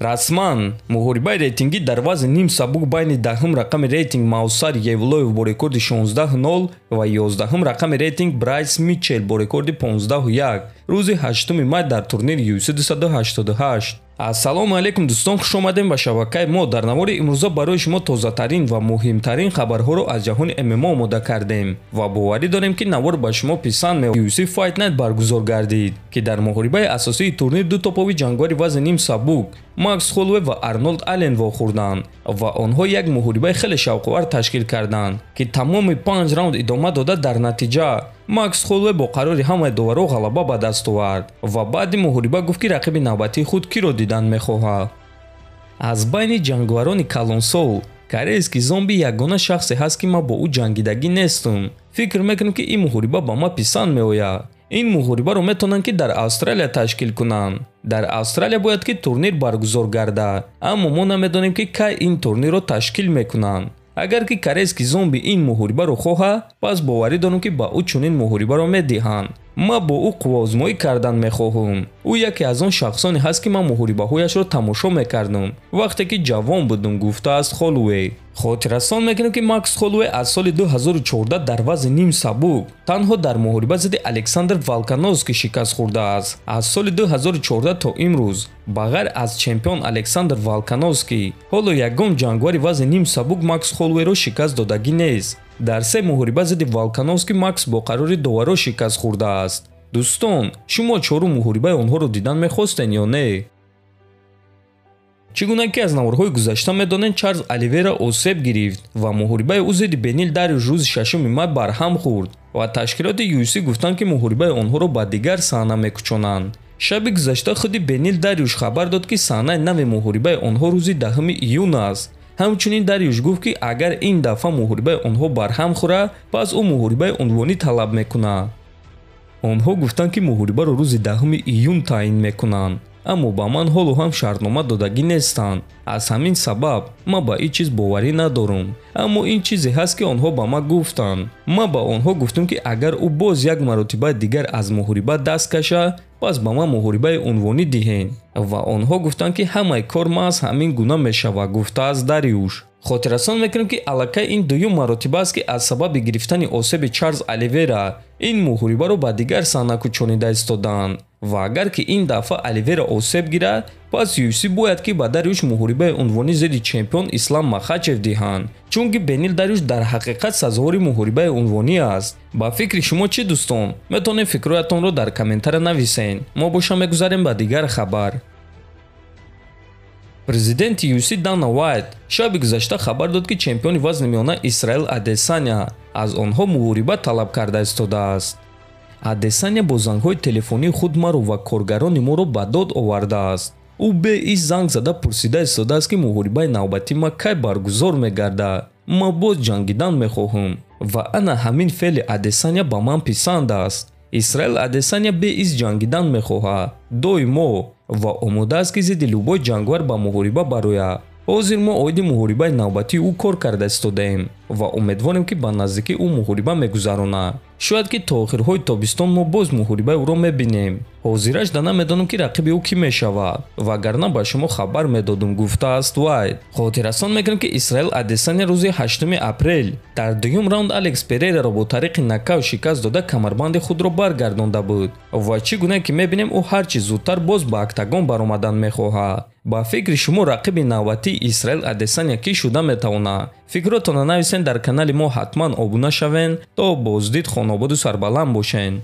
Расман муҳорибаи рейтингӣ дар вазни ним сабук байни даҳум рақами рейтинг Мовсар Евлоев бо рекорди 16-0 ва 11-ум рақами рейтинг Брайс Митчелл бо рекорди 15-1 рӯзи 8 май дар турнири UFC 288. Ассалому алайкум дӯстон, хуш омадем ба шабакаи мо. Дар навори имрӯза барои шумо тозатарин ва муҳимтарин хабарҳоро аз ҷаҳони ММА омода кардем ва боварӣ дорем, ки навор ба шумо писанд меояд. UFC Fight Night баргузор гардид, ки дар муҳорибаи асосии турнир ду топови ҷангвари вазни ним сабук Макс Холлоуэй ва Арнолд Аллен вохӯрданд ва онҳо як муҳорибаи хеле шавқовар ташкил карданд, ки тамоми панҷ раунд идома дода. Дар натиҷа Макс Холлоуэй бо қарори ҳамаи доварҳо ғалаба ба даст овард ва баъди муҳориба гуфт, ки рақиби навбатии худ киро дидан мехоҳад. Аз байни ҷангварони калонсол Корейский Зомби ягона шахсе ҳаст, ки ман бо ӯ ҷангидагӣ нестум. Фикр мекунам, ки ин муҳориба ба ман писанд меояд. Ин муҳорибаро метавонанд, ки дар Австралия ташкил кунанд. Дар Австралия бояд, ки турнир баргузор гардад, аммо мо намедонем, ки кай ин турнирро ташкил мекунанд. Агар ки Корейский Зомби ин муҳорибаро хоҳад, пас боварӣ дорам, ки ба ӯ чунин муҳорибаро медиҳанд. Ман бо ӯ қувваозмоӣ кардан мехоҳам. Ӯ яке аз он шахсоне ҳаст, ки ман муҳорибаҳояшро тамошо мекардам, вақте ки ҷавон будам, гуфтааст Холлоуэй. Хотиррасон мекунем, ки Макс Холлоуэй аз соли 2014 дар вазни ним сабук танҳо дар муҳориба зидди Александр Волкановский шикаст хӯрдааст. Аз соли 2014 то имрӯз ба ғайр аз чемпион Александр Волкановский ҳоло ягон ҷангвари вазни ним сабук Макс Холлоуэйро шикаст додагӣ нест. Дар се муҳориба зидди Волкановский Макс бо қарори доварҳо шикаст хӯрдааст. Дӯстон, шумо чорум муҳорибаи онҳоро дидан мехостен ё не? Чӣ гуна ки аз наворҳои гузашта медонед, Чарлз Оливера осеб гирифт ва муҳорибаи ӯ зидди Бенил Дарюш рӯзи 6 май барҳам хӯрд ва ташкилоти UFC гуфтанд, ки муҳорибаи онҳоро ба дигар саҳна мекӯчонанд. Шаби гузашта худи Бенил Дарюш хабар дод, ки саҳнаи нави муҳорибаи онҳо рӯзи 10 июн аст. Ҳамчунин Дарюш гуфт, ки агар ин дафъа муҳорибаи онҳо барҳам хӯрад, пас ӯ муҳорибаи унвонӣ талаб мекунад. Онҳо гуфтанд, ки муҳорибаро рӯзи 10 июн таъин мекунанд, аммо ба ман ҳоло ҳам шартнома додагӣ нестанд. Аз ҳамин сабаб ман ба ин чиз боварӣ надорам, аммо ин чизе ҳаст, ки онҳо ба ман гуфтанд. Ман ба онҳо гуфтам, ки агар ӯ боз як маротиба дигар аз муҳориба даст кашад, пас ба ман муҳорибаи унвонӣ диҳед ва онҳо гуфтанд, ки ҳамаи кор маҳз ҳамин гуна мешавад, гуфтааст Дарюш. Хотиррасон мекунем, ки аллакай ин дуюм маротиба аст, ки аз сабаби гирифтани осеби Чарлз Оливера ин муҳорибаро ба дигар саҳна кӯчонида истодаанд ва агар ки ин дафъа Оливера осеб гирад, пас UFC бояд, ки ба Дарюш муҳорибаи унвонӣ зидди чемпион Ислам Махачев диҳанд, чунки Бенил Дарюш дар ҳақиқат сазовори муҳорибаи унвонӣ аст. Ба фикри шумо чӣ, дӯстон? Метавонед фикрҳоятонро дар комментария нависед. Мо боша мегузарем ба дигар хабар. Президенти UFC Дана Уайт шаби гузашта хабар дод, ки чемпиони вазни миёна Исраил Адесаня аз онҳо муҳориба талаб карда истодааст. Адесаня бо зангҳои телефонии худ маро ва коргарони моро ба дод овардааст. Ӯ беист занг зада пурсида истодааст, ки муҳорибаи навбатии ман кай баргузор мегардад. Ман боз ҷангидан мехоҳам ва ана ҳамин феъли Адесаня ба ман писанд аст. Исраил Адесаня беист ҷангидан мехоҳад доимо ва омода аст, ки зидди любой ҷангвар ба муҳориба барояд. Ҳозир мо оиди муҳорибаи навбатии ӯ кор карда истодаем ва умедворем, ки ба наздикӣ ӯ муҳориба мегузаронад. Шояд, ки то охирҳои тобистон мо боз муҳорибаи ӯро мебинем. Ҳозираш да намедонам, ки рақиби ӯ кӣ мешавад, вагарна ба шумо хабар медодум, гуфтааст Вайт. Хотиррасон мекунем, ки Исраил Адесаня рӯзи 8 апрел дар дуюм раунд Алекс Перейраро бо тариқи нокаут шикаст дода, камарбанди худро баргардонда буд ва чӣ гуна ки мебинем, ӯ ҳарчи зудтар боз ба октагон баромадан мехоҳад. Ба фикри шумо, рақиби навбатии Исраил Адесаня кӣ шуда метавонад? Фикротонро нависен, дар канали мо ҳатман обуна шавен. То боздид, хонободу сарбаланд бошен.